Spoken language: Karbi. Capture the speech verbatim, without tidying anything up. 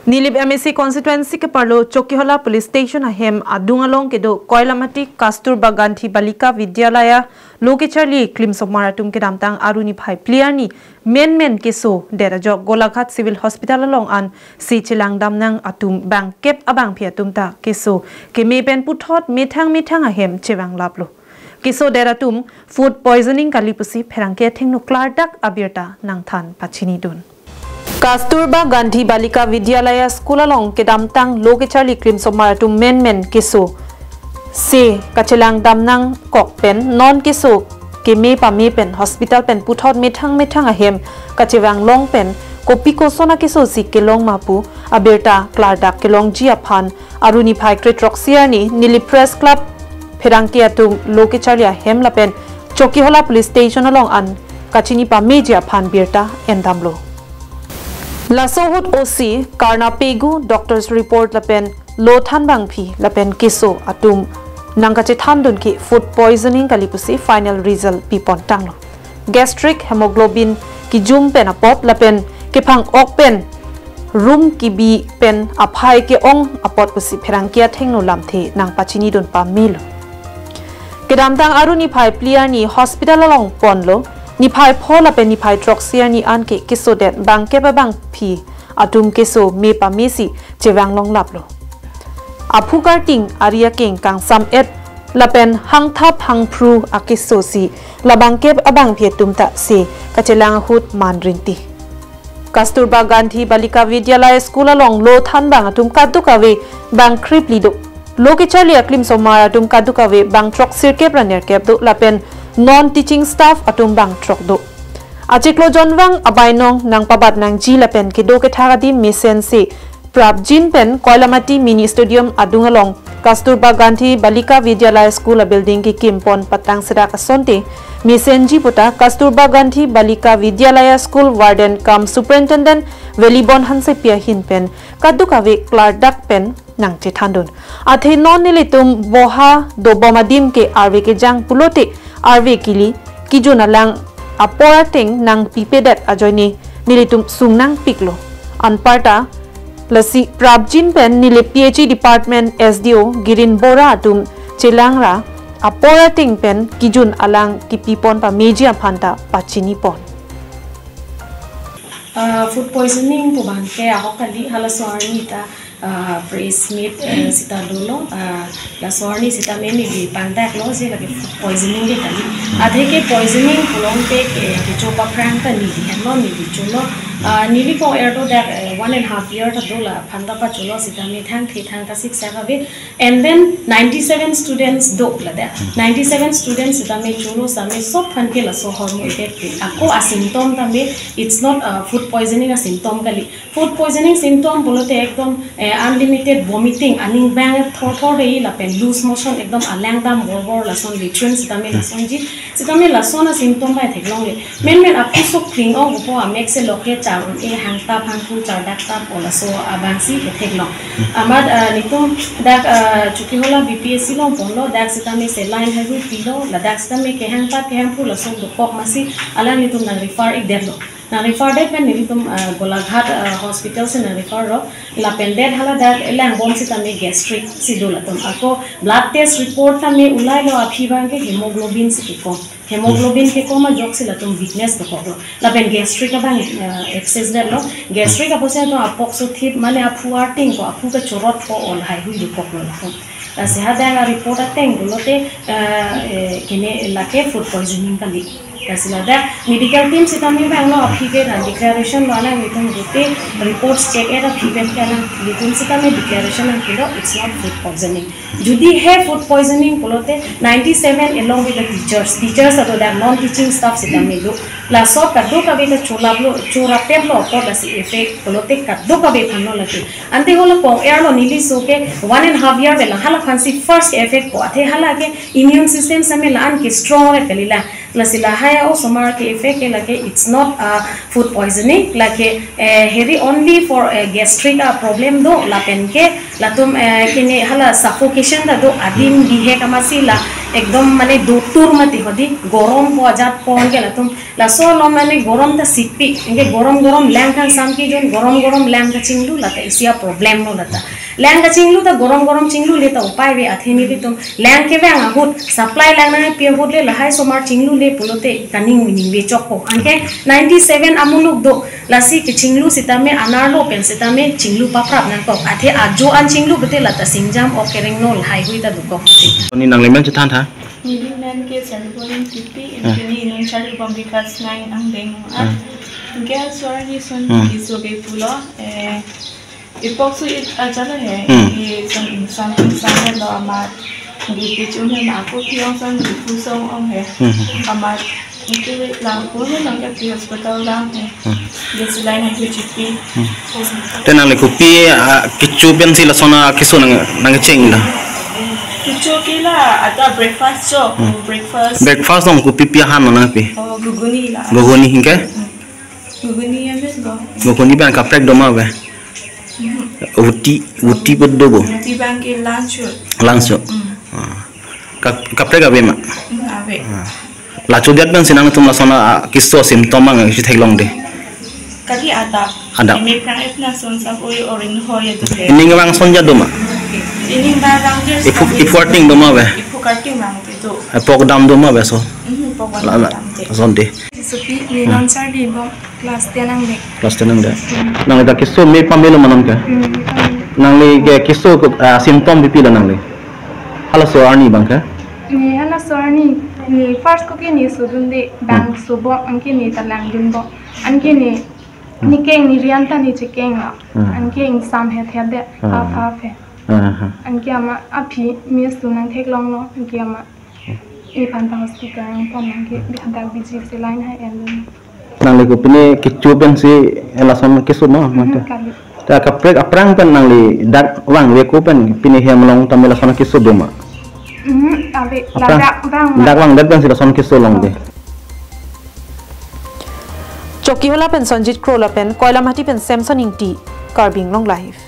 Nilip M A C constituency keparlo Chokihola Police Station ahem adung along kedo Koilamati Kasturba Gandhi Balika Vidyalaya lo kecharli klimsomar atum kedamtang arni phai phli arni menmen keso det ajok Golaghat Civil Hospital along an si chelangdam nang atum bangkep abangphi atum ta keso keme pen puthot methang methang ahem chevanglaplo. Keso det atum food poisoning kali pusi pherangke athengno klardak abirta nangthan pachinidun. Kasturba Gandhi Balika Vidyalaya School along kedamtang lo kecharli klimsomar atum menmen keso se kachelangdam nangkok pen non keso keme pame pen hospital pen puthot methang methang ahem kachevanglong pen kopi kosona keso si kelong ma pu abirta klardak kelongji aphan arni phai kre throksi arni neli Press Club pherangke atum lo kecharli ahem lapen Chokihola Police Station along an kachini pameji aphan birta endamlo. Laso ahut O C Karna Pegu, doctor's report lapen lo thanbangphi lapen keso atum nangkachethandun ke food poisoning kali pusi final result pipon tanglo. Gastric, hemoglobin kijum pen apot lapen kephang-ok pen rum kibi pen aphai ke-ong apot pusi pherangke athengno lamthe nangpachinidun pamelo. Kedamtang arni phai phli arni hospital along ponlo, niphai pho lapen niphai throksi arni anke keso det bangkep abangphi atum keso me pame si chevanglonglaplo. Aphu karting ari akeng kangsam-et lapen hangthap hangphru akeso si labangkep abangphi atum ta se kachelang ahut man rinti. Kasturba Gandhi Balika Vidyalaya School along lo thanbang atum kadokave bang kre phli do. Lo kecharli aklimsomar atum kadokave bang throksirkep ra nerkep do lapen non teaching staff atum bang throk do. Achiklo jonvang abainong nangpabat nangji lapen kedo kethak adim mesen si prapjin pen Koilamati Mini Stadium adung along Kasturba Gandhi Balika Vidyalaya School a building kekim pon patang sedak asonte mesenji puta Kasturba Gandhi Balika Vidyalaya School warden cum superintendent Velibon Hansepi ahin pen kadokave klardak pen nangchethandun. Athe non nelitum boha dobom adim ke arve kejang pulote arve kili kijun alang apor ateng nangpipedet ajoine nelitum sung nangpiklo. Anparta lasi prapjin pen neli P H E department S D O Girin Bora atum chelang ra apor ateng pen kijun alang kipipon pameji aphan ta pachinipon. Ah, food poisoning pu abangke ahok kali, halaso arni ta, ah, press meet, eh, sita dolo, ah, laso arni sitame neli pangdaklo je lake food poisoning ke kali. Athe ke poisoning pulote ke, eh, kecho aphrang ta neli henlo, neli cholo. Ah, neli ko erdo dak, eh, one and half year ta dola, aphan ta pacholo sitame thangthe thangta siksak ave. And then ninety-seven students do ladak. Ninety-seven students sitame cholo sitame sob aphan ke laso hormone effect ke. Ako a symptom tame, it's not, uh, food poisoning a symptom kali. Food poisoning symptom pulote ekdom, eh, unlimited vomiting, aning bang thor thor dei lapen loose motion, ekdom alang dam bor bor lason, latrine sitame lasonji. Sitame lason a symptom bai theklongle. Menmen aphu sok kring-ong po amek se loke char-un-e, hangthap hangphru chardaktap o laso abangsi ketheklong. Amat, ah, nelitum dak, ah, Chokihola B P S C along ponlo, dak sitame saline haihui pilo, ladak sitame kehangthap kehangphru lason dokok masi alang nelitum nang refer-ikdetlo. Nang refer det pen nelitum, ah, Golaghat, ah, hospital si nang refer lo, lapen det hala dak elangbom sitame gastric si do latum. Ako blood test report tame ulailo aphi abangke hemoglobin si kekom. Hemoglobin kekom ajoksi latum weakness dokoklo. Lapen gastric abang, eh, excess detlo. Gastric apotsi to apok so thip mane aphu arting ko aphu kechorot ko ol haihui dokoklo latum. Lasi hadak a report ateng pulote, eh, eh, kene lake food poisoning kali. Lasi ladak medical team sitame bang lo aphi ke ra declaration lo alang nelitum gute reports check-et aphi pen ke alang nelitum sitame declaration nangpilo, it's not food poisoning. Jodi he food poisoning pulote ninety-seven along with the teachers. Teachers ato dak non teaching staff sitame do. Laso kadokave ta cholaplo, chorapetlo apot lasi effect pulote kadokave aphan lo lake. Ante hala kong-erlo neli so ke one and half year vela hala aphansi first effect ko. Athe hala ke immune system sitame la-an ke strong le kalila. Lasi lahai a osomar ke effect ke lake it's not a food poisoning, lake, eh, heri only for, eh, gastric a problem do lapen ke latum, eh, kene hala suffocation ta do adim bihek amatsi la Ekdom mane dotur mati hodi, gorom po ajat pon ke latum. Laso lo mane gorom ta sipi, anke gorom gorom lang kangsam ke jon gorom gorom lang kachinglu lata isi aproblem lo lata. Lang kachinglu ta gorom gorom chinglu le ta upai ave, athe nelitum lang kevang ahut, supply lang nangpi ahut le lahai osomar chinglu le pulote kaning uning ve chokpo. Anke ninety-seven amuluk do, lasi kechinglu sitame anerlo pen sitame chinglu paprap nangkok. Athe ajo an chinglu pute lata singjam ok kereng no lahai hui ta dokok. Ni nangli men chethan tha. Neli men ke Saribon Ingtipi, Ah. Ingtipi ni non Saribon Vikas nine angdeng Ah. Anke asor ni son Hmm. Kiso ke pulo, eh, ipok su it ajalo he, Hmm. Ke son insan insan lo amat, di pichum he na ako piong son di pusong ong he, Hmm. Amat, anke la ako he nang ke pi hospital lang he, Hmm. Di silai na ke chipi. Hmm. Te nangli kopi, ah, kecho pensi lason akeso nang, nangcheng la? Kecho ke la, ada breakfast cho, Hmm. Breakfast. Breakfast dong kopi pi ahan nangpi? Oh, guguni la. Guguni hingke? Hmm. Guguni ya men bo. Guguni pen kaprek doma ave? Hmm. Uti, uti pun do bo? Uti bang ke lunch. Lunch. Hmm. Ah. Kap-, kaprek ave ma? Hmm, ave. Ah. Lacho det pensi nangtum lason akeso symptom mang si theklong de? Kali adap. Adap. Imi prang ip na son sap oi oring ho ya tu de. Ining vang son ja doma? Ining vang vang jer Ipu, sap ipu arting doma ave? Ipu karting vang te do. Ipok dam doma ave so? Mhm, ipok La, la, dam te. Son de. Supi, ni non sar di bo, class ten angdeng. Class ten angdeng. Hmm. Nangli ta keso me pamelo ma nangke? Hmm, me pamelo. Nangli ke keso ko, ah, symptom pipi la nangli? Halaso arni bang ke? Ne halaso arni, ne first ko ke ne sodun de, bang Hmm. sobo, anke ne ta langdun bo. Anke ne, Hmm. ne keng ne rian ta ne chekeng lo. Hmm. Anke ingsam het het de, Hmm. half half he. Hmm. Anke amat aphi me su nang theklong lo, anke amat. Iphan ta hospital nangpon nangke, hadak B G C line hai en dun. Nangli ko pine kecho pensi lason keso ma, Mhm, mate? Kali. Ta kaprek aphrang pen nangli dak vangve ko pen pine hem along tame lason keso doma? Mhm, ave, Aphrang? Ladak vang ma. Dak vang det pensi lason keso long de. Chokihola pen Sonjit Kro lapen Koilamati pen Samson Ingti, Karbi Anglong Live.